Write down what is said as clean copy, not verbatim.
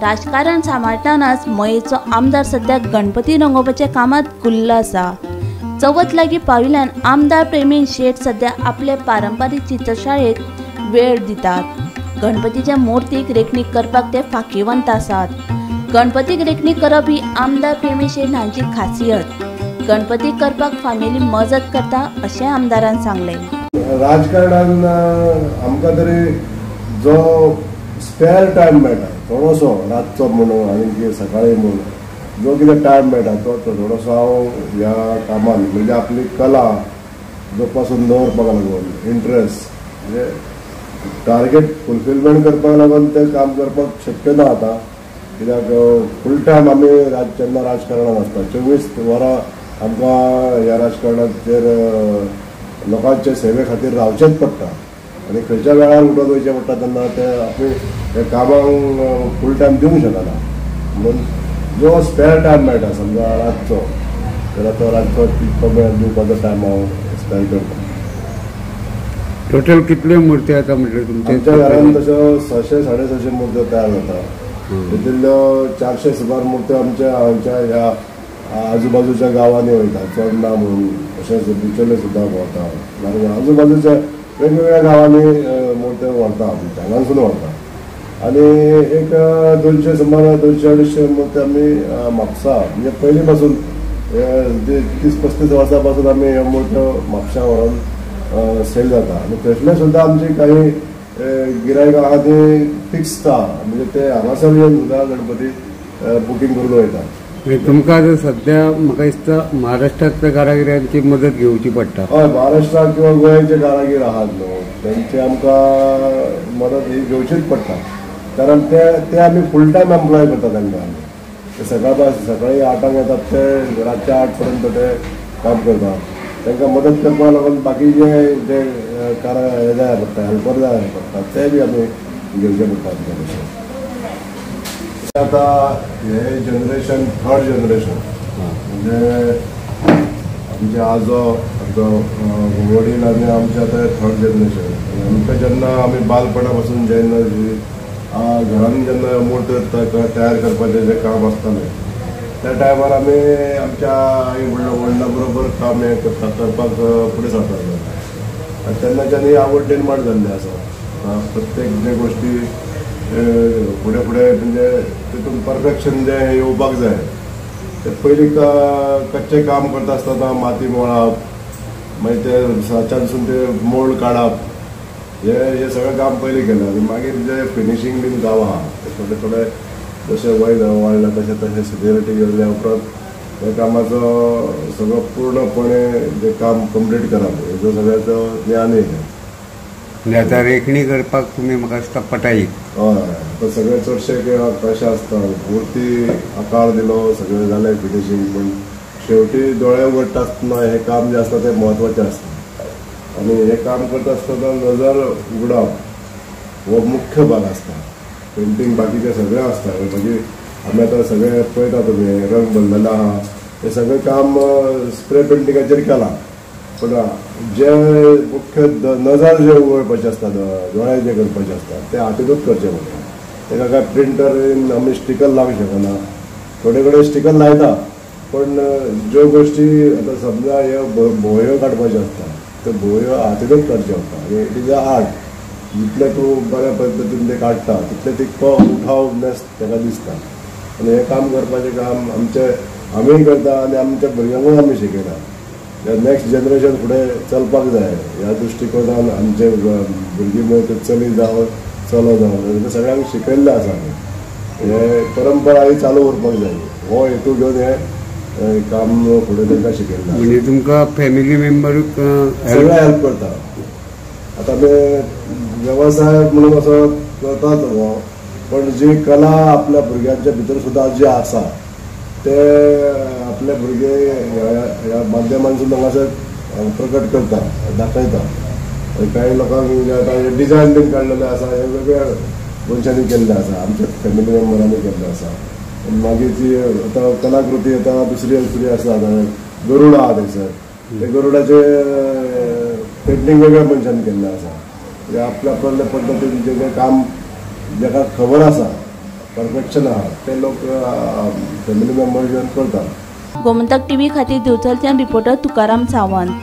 राजकारण सांबाळटनाच मयेचो आमदार सध्या गणपती रंगोवपाच्या कामात गुल्ल आसा। चवथ लागीं पाविल्ल्यान आमदार प्रेमेंद्र शेट सध्या आपले पारंपारीक चित्रशाळेक वेळ दितात। गणपतीच्या मूर्तीक रेखणी करपाक ते फाकीवंत आसात। गणपतीक रेखणी करप ही आमदार प्रेमेंद्र शेट हांची खासियत। गणपती करपाक फामिली मजत करता अशें आमदारान सांगलें। राजकारणान आमकां तरी जो स्पेअर टायम मेळटा थोडोसो रातचो म्हणून आनी सकाळी म्हणून जो कितें टायम मेळटा तो थोडोसो हांव ह्या कामान म्हणजे आपली कला जोपासून दवरपाक लागून इंट्रस्ट म्हणजे टार्गेट फुलफिलमेंट करपाक लागून तें काम करपाक शक्य ना आतां, कित्याक फूल टायम आमी जेन्ना राजकारणान आसता 24 वरां आमकां ह्या राजकारणाचेर लोकांचे सेवे खातीर रावचेंच पडटा आनी खंयच्या वेळार उठून वयचें पडटा तेन्ना ते आपली त्या कामाक फूल टायम दिवंक शकना। म्हणून जो स्पेअर टायम मेळटा समजा रातचो जाल्यार तो रातचो तितको मेळ दिवपाचो टायम हांव स्पेंड करता। टोटल कितल्यो मुर्ती आतां म्हटल्यार तुमच्या आमच्या घरान तश्यो 600 650 मुर्त्यो तयार जाता। तितुंतल्यो 400 सुमार मुर्त्यो आमच्या आमच्या ह्या आजूबाजूच्या गांवांनी वयता, चोडणा म्हणून तशेंच बिचोले सुद्दां भोंवता, मागीर आजूबाजूच्या वेगवेगळ्या गांवांनी मुर्त्यो व्हरता, आमच्या हांगासून व्हरता। आनी एक 200 सुमार 200 250 मुर्त्यो आमी म्हापसा म्हणजे पयलीं पासून 30-35 वर्सां पासून आमी ह्यो मुर्त्यो म्हापशा व्हरोन सेल जाता। आनी थंयसरले सुद्दां आमची काही गिरायक आहा ती फिक्स आहा, म्हणजे ते हांगासर येवन सुद्दां गणपती बुकींग करून वयता। तुमकां आतां सद्या म्हाका दिसता महाराष्ट्रांतल्या कारागिरांची मदत घेवची पडटा। हय, महाराष्ट्रांत किंवा गोंयचे कारागीर आहात न्हू तेंची आमकां मदत ही घेवचीच पडटा, कारण ते आमी फूल टायम एम्प्लॉय करता तांकां। आमी ते सकाळी 8 येतात ते रातच्या 8 पर्यंत ते काम करता। तांकां मदत करपाक लागून बाकीचे जे हे जाय पडटा, हेल्पर जाय पडटा, ते बी आमी घेवचे पडटा आमच्या भशेन। आतां हे जनरेशन थर्ड जनरेशन म्हणजे आमचे आजो आमचो वडील आनी आमचे आतां थर्ड जनरेशन। आमकां जेन्ना आमी बालपणा पासून जेन्ना घरान जेन्ना मूर्त तयार करपाचें जें काम आसतालें त्या टायमार आमी आमच्या आई वडला बरोबर काम हें करपाक फुडें सरताले आनी तेन्नाच्यान ही आवड निर्माण जाल्ली आसा। प्रत्येक जे गोश्टी फुडें फुडें म्हणजे तितून परफेक्शन जें येवपाक जाय ते पयलीं कच्चें काम करता आसतना माती मोळप, मागीर ते साच्यानसून ते मोल्ड काडप, हे सगळें काम पयलीं केलें आनी मागीर जे फिनिशींग बीन जावं आहा ते थोडे थोडे जशें वय वाडलें तशें तशें सिनियरिटी गेल्ल्या उपरांत ह्या कामाचो सगळो पूर्णपणे जें काम कंप्लीट करप हेजो सगळ्याचो ज्ञान येयलें। आतां रेखणी करपाक तुमी म्हाका दिसता पटाई। हय, आतां सगळें चडशें कशें आसता मूर्ती आकार दिलो सगळें जालें फिनिशींग, पूण शेवटी दोळे उगडटा आसतना हें काम जें आसता तें म्हत्वाचें आसता आनी हें काम करता आसतना नजर उगडप हो मुख्य भाग आसता। पेंटींग बाकीचें सगळें आसता, मागीर आमी आतां सगळें पळयता तुमी रंग भरलेलो आहा हें सगळें काम स्प्रे पेंटिंगाचेर केलां, पूण जे मुख्य नजर जे उगडपाचें आसता, दोळे जे करपाचे आसता ते हातीनूच करचें पडटा। ताका काय प्रिंटर आमी स्टिकर लावंक शकना, थोडे कडेन स्टिकर लायता पूण ज्यो गोश्टी आतां समजा ह्यो भोंवयो काडपाच्यो आसता त्यो भोंवयो हातीनूच काडच्यो पडटा आनी it is a art. जितलें तूं बऱ्या पद्दतीन तें काडटा तितलें तितको उठावनेस ताका दिसता आनी हें काम करपाचें काम आमचें आमीय करता आनी आमच्या भुरग्यांकूय आमी शिकयता। नेक्स्ट जनरेशन फुडें चलपाक जाय ह्या दृश्टिकोनान आमचे भुरगीं म्हणजे चली जावं चलो जावं सगळ्यांक शिकयल्लें आसा आमी, हे परंपरा ही चालू उरपाक जाय हो हेतू घेवन हें काम फुडें तांकां शिकयल्लें। म्हणजे तुमकां फॅमिली मेंबरूच सगळें हेल्प करता। आतां आमी वेवसाय म्हणून असो करतात हो, पण जी कला आपल्या भुरग्यांच्या भितर सुद्दां जी आसा ते आपले भुरगे ह्या माध्यमांतसून हांगासर प्रकट करता, दाखयता। काही लोकांक आतां डिजायन बीन काडलेले आसा हे वेगळ्या मनशांनी केल्ले आसा, आमच्या फॅमिली मेंबरांनी केल्ले आसा। मागीर ती आतां कलाकृती आतां दुसरी दुसरी आसा, आतां गरुड आहा थंयसर, ते गरुडाचे पेंटींग वेगळ्या मनशान केल्लें आसा। आपल्या आपल्या पद्दतीन जें काम जाका खबर आसा परफेक्शन आहा ते लोक फॅमिली मेंबर येवन करतात. गोमंतक टीव्ही खातीर दिवचलच्यान रिपोर्टर तुकाराम सावंत.